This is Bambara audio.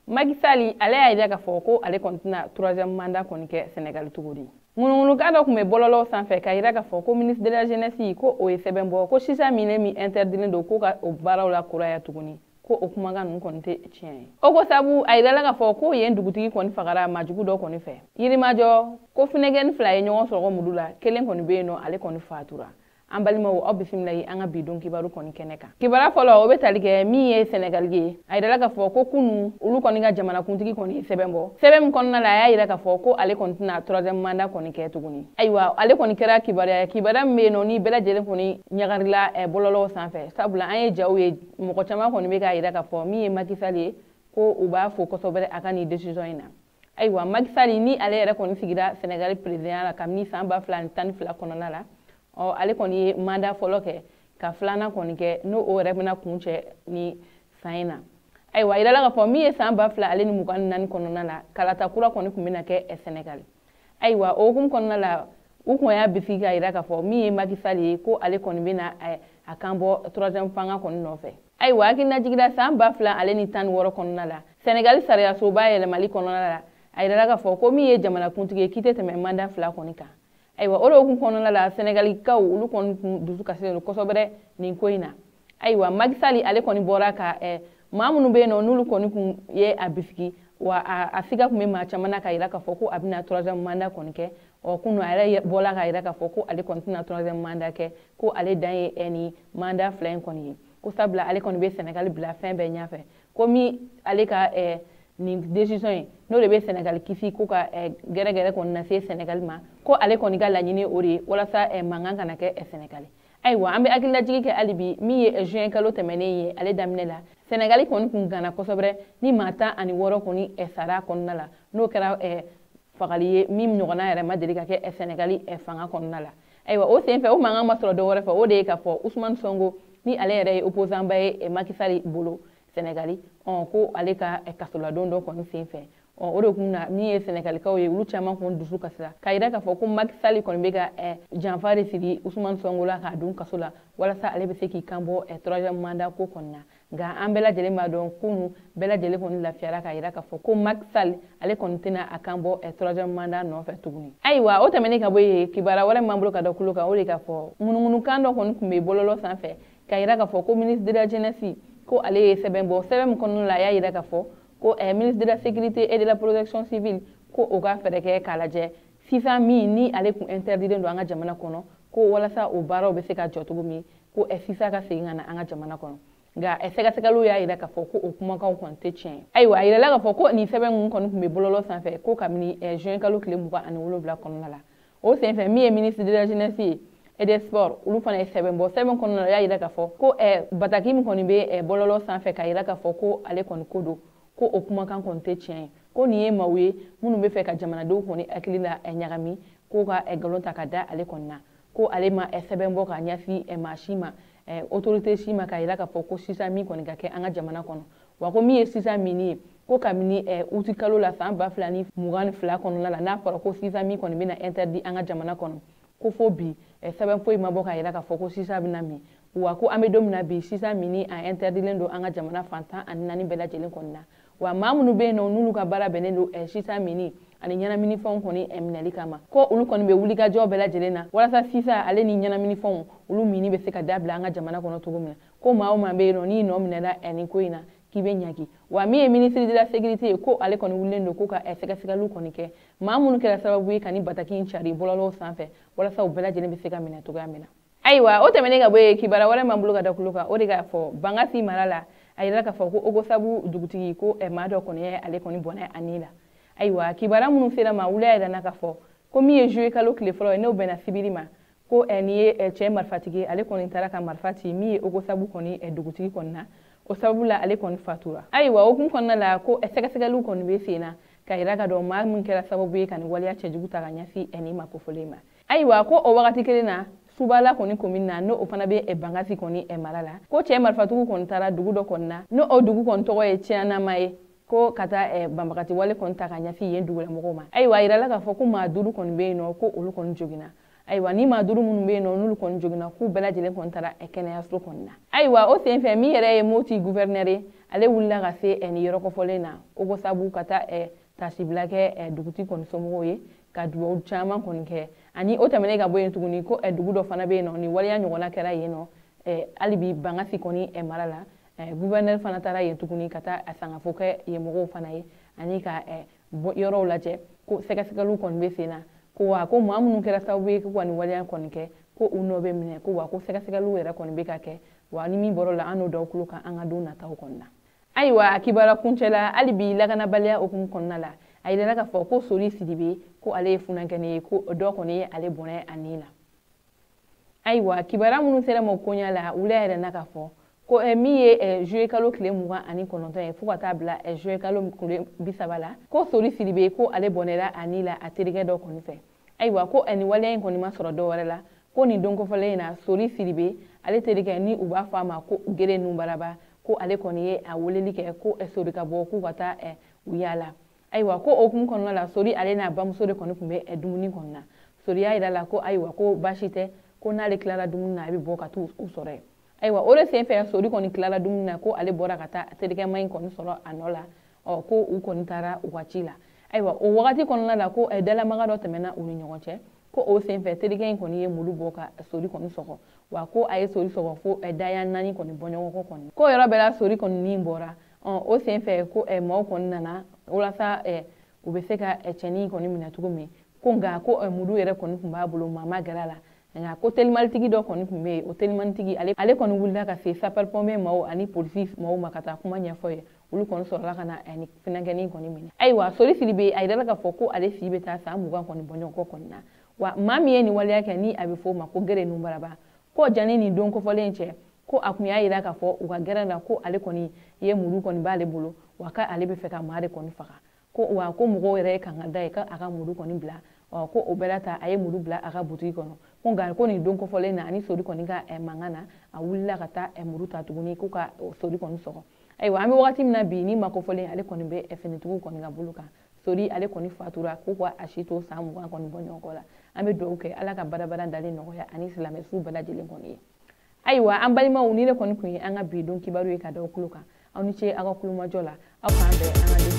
Macky Sall ale y'a jira k'a fɔ ko ale kɔni tɛna troisième mandat kɔni kɛ Sénégal tuguni. Ŋunuŋunukan dɔ tun bɛ bɔlɔlɔw sanfɛ k'a jira k'a fɔ ko ministre de la jeunesse ko o ye sɛbɛn bɔ ko chicha minɛ min interdilen don ko ka o baaraw la kuraya tuguni, ko o kumakan ninnu kɔni tɛ tiɲɛ ye. O ko sabu a yirala k'a fɔ ko yen dugutigi kɔni fagara maajugu dɔ kɔni fɛ. Yirimajɔ ko funɛgɛni fila ye ɲɔgɔn sɔgɔ muru la, kelen kɔni bɛ yen nɔ, ale kɔni fatura. An balimaw, aw bisimila ye an ka bi don kibaru kɔni kɛnɛ kan. Kibaruya fɔlɔ, o bɛ tali kɛ min ye Sénégal ye. A yirala k'a fɔ ko kunu olu kɔni ka jamanakuntigi kɔni ye sɛbɛn bɔ. Sɛbɛn min kɔnɔna la, a y'a yira k'a fɔ ko ale kɔni tɛna troisième mandat kɔni kɛ tuguni. Ayiwa, ale kɔni kɛra kibaruya ye, kibaruya min bɛ yen nɔ ni bɛɛ lajɛlen kɔni ɲagarila bɔlɔlɔw sanfɛ. Sabula an ye jaw ye, mɔgɔ caman kɔni bɛ k'a yira k'a fɔ min ye Macky Sall ye, ko u b'a fo kosɛbɛ a ka nin décision in na. Ayiwa, Macky Sall ni ale yɛrɛ kɔni sigira Sénégal président la kabini san 2012 kɔnɔna la. Ɔ, ale kɔni ye mandat fɔlɔ kɛ ka filanan kɔni kɛ, n'o o yɛrɛ bɛna kuncɛ ni san in na. Ayiwa, a yirala k'a fɔ min ye san 2024 kɔnɔna la, kalata kura kɔni tun bɛna kɛ Sénégal. Ayiwa, o hukumu kɔnɔna la, u kun y'a bisigi k'a yira k'a fɔ min ye Macky Sall ye, ko ale kɔni bɛna a kan bɔ troisième fanga kɔni nɔfɛ. Ayiwa, hakilina jiginna san 2016 kɔnɔna la, Sénégal sariyasoba yɛlɛmali kɔnɔna la, a yirala k'a fɔ ko min ye jamanakuntigi ye, k'i tɛ tɛmɛ mandat fila kɔni kan. Ayiwa, o de hukumu kɔnɔna la, Sénégalikaw olu kɔni kun dusu kasilen don kosɛbɛ nin ko in na. Ayiwa, Macky Sall ale kɔni bɔra ka maa minnu bɛ yen nɔ n'olu kɔni kun ye a bisigi, wa a siga tun bɛ maa caman na k'a yira k'a fɔ ko a bɛna troisième mandat kɔni kɛ. Ɔ, kunu a yɛrɛ bɔra k'a yira k'a fɔ ko ale kɔni tɛna troisième mandat kɛ, ko ale dan ye ni mandat fila in kɔni ye, ko sabula ale kɔni bɛ Sénégal bila fɛn bɛɛ ɲɛfɛ, ko min ale ka nin décision ye, n'o de bɛ Sénégal kisi ko ka gɛrɛgɛrɛ kɔni lase Sénégal ma, ko ale kɔni ka laɲini o de ye walasa mankan kana kɛ Sénégal. Ayiwa, an bɛ hakililajigi kɛ hali bi min ye juin kalo tɛmɛnen ye, ale daminɛ la, Sénégal kɔni kun gana kosɛbɛ ni maa 16 kɔni sara kɔnɔna la, n'o kɛra fagali ye min ɲɔgɔnna yɛrɛ ma deli ka kɛ Sénégal fanga kɔnɔna la. Ayiwa, o senfɛ o mankan ma sɔrɔ dɔ wɛrɛ fɛ, o de ye k'a fɔ Ousmane Sonko ni ale yɛrɛ ye opposant ba ye Macky Sall bolo Sénégal, ɔ, ko ale ka kasoladon dɔ kɔni senfɛ. Ɔ, o de kun na min ye Sénégalikaw ye, olu caman kɔni dusu kasira k'a yira k'a fɔ ko Macky Sall kɔni bɛ ka janfa de siri Ousmane Sonko la k'a don kaso la walasa ale bɛ se k'i kan bɔ troisième mandat ko kɔni na. Nka an bɛɛ lajɛlen b'a dɔn kunu bɛɛ lajɛlen kɔni lafiyara k'a yira k'a fɔ ko Macky Sall ale kɔni tɛna a kan bɔ troisième mandat nɔfɛ tuguni. Ayiwa, o tɛmɛnen ka bɔ yen, kibaruya wɛrɛ min b'an bolo ka da kulo kan, o de k'a fɔ ŋunuŋunukan dɔ kɔni tun bɛ bɔlɔlɔ sanfɛ k'a yira k'a fɔ ko ministre de la jeunesse ko ale ye sɛbɛn bɔ. Sɛbɛn min kɔnɔna la, a y'a yira k'a fɔ ko ministre de la sécurité et de la protection civile ko o ka fɛɛrɛ kɛ k'a lajɛ sisan min ni ale kun interdilen don an ka jamana kɔnɔ, ko walasa o baaraw bɛ se ka jɔ cogo min, ko sisan ka segin ka na an ka jamana kɔnɔ. Nka sɛgɛsɛgɛliw y'a yira k'a fɔ ko o kumakanw kɔni tɛ tiɲɛ ye. Ayiwa, a yirala k'a fɔ ko nin sɛbɛn ninnu kɔni tun bɛ bɔlɔlɔ sanfɛ ko kabini juin kalo tile 27 kɔnɔna la. O senfɛ, min ye ministre de la jeunesse ye et des sports, olu fana ye sɛbɛn bɔ. Sɛbɛn kɔnɔna la, a y'a yira k'a fɔ ko bataki min kɔni bɛ bɔlɔlɔ sanfɛ k'a yira k'a fɔ ko ale kɔni ko don, ko o kumakan kɔni tɛ tiɲɛ ye, ko nin ye maaw ye minnu bɛ fɛ ka jamanadenw kɔni hakili la ɲagami, ko ka nkalon ta ka da ale kɔni na, ko ale ma sɛbɛn bɔ ka ɲɛsin maa si ma, autorité si ma, k'a yira k'a fɔ ko sisan min kɔni ka kɛ an ka jamana kɔnɔ, wa ko min ye sisan minni ye, ko kabini uti kalo la san 2022 kɔnɔna la, n'a fɔra ko sisan min kɔni bɛna interdit an ka jamana kɔnɔ, ko fo bi sɛbɛn foyi ma bɔ k'a yira k'a fɔ ko sisan bɛna min, wa ko an bɛ don min na bi, sisan minni a interdilen don an ka jamana fan 14 bɛɛ lajɛlen kɔni na, wa maa minnu bɛ yen nɔ n'olu ka baara bɛnnen don sisan minni ani ɲɛnaminifɛnw kɔni minɛli kama, ko olu kɔni bɛ wulikajɔ bɛɛ lajɛlen na walasa sisan ale ni ɲɛnaminifɛnw olu minni bɛ se ka dabila an ka jamana kɔnɔ cogo min na, ko maa o maa bɛ yen nɔ n'i nɔ minɛna nin ko in na, k'i bɛ ɲangi. Wa min ye ministre de la sécurité ye, ko ale kɔni wulilen don ko ka sɛgɛsɛgɛliw kɔni kɛ maa minnu kɛra sababu ye ka ni bataki in cari bɔlɔlɔw sanfɛ, walasa u bɛɛ lajɛlen bɛ se ka minɛ cogoya min na. Ayiwa, o tɛmɛnen ka bɔ yen, kibaruya wɛrɛ m'an bolo ka da kulo kan, o de k'a fɔ Bankasi mara la, a yirala k'a fɔ ko Ogosabu dugutigi ko maa dɔ kɔni ye ale kɔni bɔnɛ a ni la. Ayiwa, kibaruya minnu sera ma, wuli y'a yira n na k'a fɔ ko min ye juillet kalo tile fɔlɔ ye, n'o bɛnna sibiri ma, ko nin ye cɛ marifatigi ye, ale kɔni taara ka marifa ci min ye Ogosabu kɔni dugutigi kɔni na, o sababu la ale kɔni fatura. Ayiwa, o hukumu kɔnɔna la, ko sɛgɛsɛgɛliw kɔni bɛ sen na k'a yira ka dɔn maa min kɛra sababu ye ka nin waleya cɛjugu ta ka ɲɛsin nin ma kofɔlen ma. Ayiwa, ko o wagati kelen na, Subala kɔni commune na, n'o fana bɛ Bankasi kɔni mara la, ko cɛ marifatigiw kɔni taara dugu dɔ kɔni na, n'o o dugu kɔni tɔgɔ ye Tiɲɛnama ye, ko ka taa banbagati wale kɔni ta ka ɲɛsin yen dugulamɔgɔw ma. Ayiwa, a yirala k'a fɔ ko maa 5 kɔni bɛ yen nɔ, ko olu kɔni joginna. Ayiwa, ni maa 5 minnu bɛ yen nɔ n'olu kɔni joginna, k'u bɛɛ lajɛlen kɔni taara kɛnɛyaso kɔni na. Ayiwa, o senfɛ min yɛrɛ ye Moti gouverneur ye, Ale wulila ka se nin yɔrɔ kofɔlen na o ko sabu ka taa tasibila kɛ dugutigi kɔni somɔgɔw ye, ka dugawu caman kɔni kɛ. Ani o tɛmɛnen ka bɔ yen tuguni, ko dugu dɔ fana bɛ yen nɔ, ni waleya ɲɔgɔnna kɛra yen nɔ hali bi Bankasi kɔni mara la. Gouverneur fana taara yen tuguni ka taa a sangafo kɛ yen mɔgɔw fana ye, ani ka yɔrɔw lajɛ. Ko sɛgɛsɛgɛliw kɔni bɛ sen na, ko wa ko maa minnu kɛra sababu ye ko ka nin waleya kɔni kɛ, ko u nɔ bɛ minɛ, ko wa ko sɛgɛsɛgɛliw yɛrɛ kɔni bɛ ka kɛ. Wa ni min bɔra la, an n'o d'aw tulo kan an ka don nataw kɔni na. Ayiwa, a kibaruya kuncɛ la, hali bi lakanabaliya hukumu kɔnɔna la, a yirala k'a fɔ ko Sori Sidibe, ko ale ye funankɛnin ye, ko dɔ kɔni ye ale bɔnɛ a ni la. Ayiwa, kibaruya minnu sera ma koɲa la, wula yɛrɛ na k'a fɔ ko min ye juillet kalo tile 29 ye, fo ka taa bila juillet kalo tile 30 la, ko Sori Sidibe, ko ale bɔnɛra a ni la a terikɛ dɔ kɔni fɛ. Ayiwa, ko nin waleya in kɔni ma sɔrɔ dɔ wɛrɛ la, ko nin don kofɔlen in na, Sori Sidibe ale terikɛ, ni u b'a fɔ a ma ko Gere Nubaraba, ko ale kɔni ye a weleli kɛ ko Sori ka bɔ k'u ka taa u yaala. Ayiwa, ko o hukumu kɔnɔna la, Sori ale n'a bamuso de kɔni tun bɛ dumuni kɔni na. Sori y'a yira la ko ayiwa, ko baasi tɛ, ko n'ale tilara dumuni na, a bɛ bɔ ka t'u sɔrɔ yen. Ayiwa, o de senfɛ, Sori kɔni tilara dumuni na, ko ale bɔra ka taa terikɛma in kɔni sɔrɔ a nɔ la. Ɔ ko u kɔni taara u ka ci la. Ayiwa, o wagati kɔnɔna la, ko dalamaga dɔ tɛmɛna u ni ɲɔgɔn cɛ. Ko o senfɛ, terikɛ in kɔni ye muru bɔ ka Sori kɔni sɔgɔ. Wa ko a ye Sori sɔgɔ fo daya 4 kɔni bɔ ɲɔgɔn kɔ kɔni. Ko yɔrɔ bɛɛ la, Sori kɔni ni bɔra. Ɔ o senfɛ, ko maaw kɔni nana walasa u bɛ se ka cɛnin kɔni minɛ cogo min. Ko nka ko muru yɛrɛ kɔni tun b'a bolo, maa ma gɛrɛ a la. Nka ko telimalitigi dɔ kɔni tun bɛ yen, o telimanitigi ale kɔni wulila ka se sapeur pompier maaw ani polisi maaw ma ka taa kuma ɲɛfɔ ye. Olu kɔni sɔrɔla ka na ni funankɛnin kɔni minɛ. Ayiwa, Sori Sidibe, a yirala k'a fɔ ko ale si bɛ taa san 20 kɔni bɔ ɲɔgɔn kɔ kɔni na. Wa maa min ye nin waleya kɛ, ni a bɛ fɔ o ma ko Gere Nubaraba, ko janni nin don kofɔlen cɛ, ko a kun y'a yira k'a fɔ u ka gɛrɛn na ko ale kɔni ye muru kɔni b'ale bolo, wa k'ale bɛ fɛ ka maa de kɔni faga. Ko wa ko mɔgɔw yɛrɛ ye kanga da ye k'a ka muru kɔni bila. Ɔ ko o bɛɛ la ta, a ye muru bila a ka butigi kɔnɔ. Ko nka ko nin don kofɔlen na, ani Sori kɔni ka mankan na, a wulila ka taa muru ta tuguni ko ka Sori kɔni sɔgɔ. Ayiwa, an bɛ wagati min na bi, ni maa kofɔlen ale kɔni bɛ finitigiw kɔni ka bolo kan. Sori ale kɔni fatura, ko ka a si to san 20 kɔni bɔ ɲɔgɔn kɔ la. An bɛ dugawu kɛ, Ala ka badabada dalen nɔgɔya ani silamɛ su bɛɛ lajɛlen kɔni ye. Ayiwa, an balimaw, ni ne kɔni tun ye an ka bi don kibaru ye ka da aw tulo kan. Aw ni ce aw ka kulomajɔ la. Aw k'an bɛn an ka don.